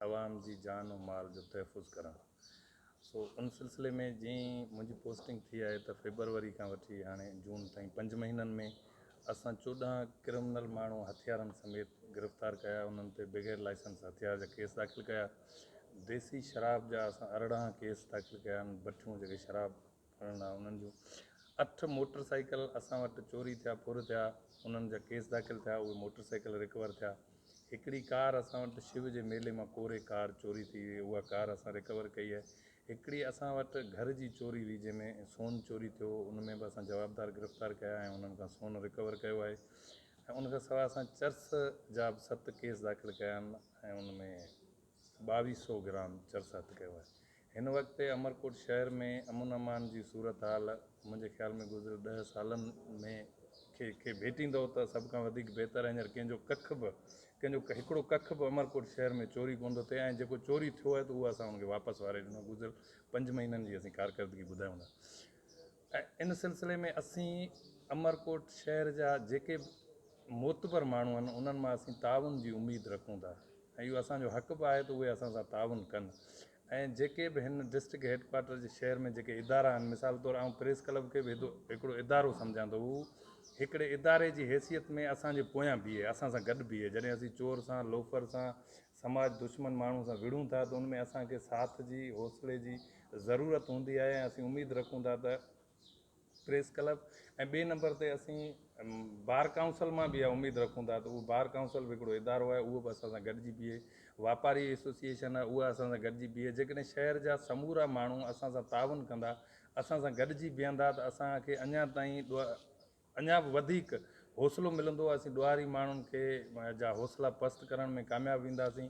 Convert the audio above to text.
عوام جي جان و مال جو تحفظ ڪرڻ. سو ان سلسلي ۾ جئين ئي منهنجي پوسٽنگ ٿي آهي ته فيبروري کان وٺي هاڻي جون تائين پنج مهينن ۾ اسان 14 ڪرمنل ماڻهو هٿيارن سميت گرفتار ڪيا، انهن تي بغير لائسنس هٿيار جا ڪيس داخل ڪيا. ديسي شراب جا اسان 18 ڪيس داخل ڪيا آهن، بٺيون جيڪي شراب کڻن ها انهن جون. اٺ موٽر سائيڪل اسان وٽ چوري ٿيا، ڦر ٿيا، انهن جا ڪيس داخل ٿيا، اهي موٽر سائيڪل رڪور ٿيا. هڪڙي ڪار اسان وٽ شو جي ميلي مان ڪوري ڪار چوري ٿي هئي، اها ڪار اسان رڪور ڪئي آهي. هڪڙي اسان وٽ گهر جي چوري هئي جنهن ۾ سون چوري ٿيو هو، ان ۾ به اسان جوابدار گرفتار ڪيا ۽ انهن کان سون رڪور ڪيو آهي ۽ ان کان سواء اسان چرس جا به ست ڪيس داخل ڪيا آهن ۽ ان ۾ 22 سو گرام چرس هٿ ڪيو آهي. هن وقت امرڪوٽ شهر ۾ امن امان جي صورتحال منهنجي خيال ۾ گذريل 10 سالن ۾ کي کي ڀيٽيندؤ ته سڀ کان وڌيڪ بهتر هينئر ڪنهن جو ڪک به ڪنهن جو هڪڙو ڪک به امرڪوٽ شهر ۾ چوري ڪونه ٿو ٿئي ۽ جيڪو چوري ٿيو آهي ته اهو اسان ان کي واپس واري ڏنو آهي. گذريل پنج مهينن جي اسين ڪارڪردگي ٻڌايون ٿا ۽ ان سلسلي ۾ اسين امرڪوٽ شهر جا جيڪي به معتبر ماڻهو آهن انهن مان اسين تعاون جي اميد رکون ٿا ۽ اهو اسان جو حق به آهي ته اهي اسان سان تعاون ڪن ۽ جيڪي به هن ڊسٽرڪٽ هيڊ ڪوارٽر جي شهر ۾ جيڪي ادارا آهن مثال طور آئون پريس ڪلب کي به هڪڙو ادارو سمجهان ٿو هو هڪڙي اداري جي حيثيت ۾ اسان جي پويان بيهي اسان سان گڏ بيهي جڏهن اسين چور سان لوفر سان سماج دشمن ماڻهو سان وڙهون ٿا ته ان ۾ اسان کي ساٿ جي حوصلي جي ضرورت هوندي آهي ۽ اسين اميد رکون ٿا ته پريس ڪلب ۽ ٻئي نمبر تي اسين بار ڪائونسل مان به اها اميد رکون ٿا ته اهو بار ڪائونسل به هڪڙو ادارو آهي اهو به اسان سان گڏجي بيهي، واپاري ايسوسيئيشن آهي اها اسان سان گڏجي بيهي، جيڪڏهن شهر جا سمورا ماڻهو اسان سان تعاون ڪندا، اسان سان گڏجي بيهندا ته اسان کي اڃا تائين اڃا به وڌيڪ حوصلو ملندو، اسين ڏوهاري ماڻهن کي جا حوصلا پست ڪرڻ ۾ ڪامياب وينداسين.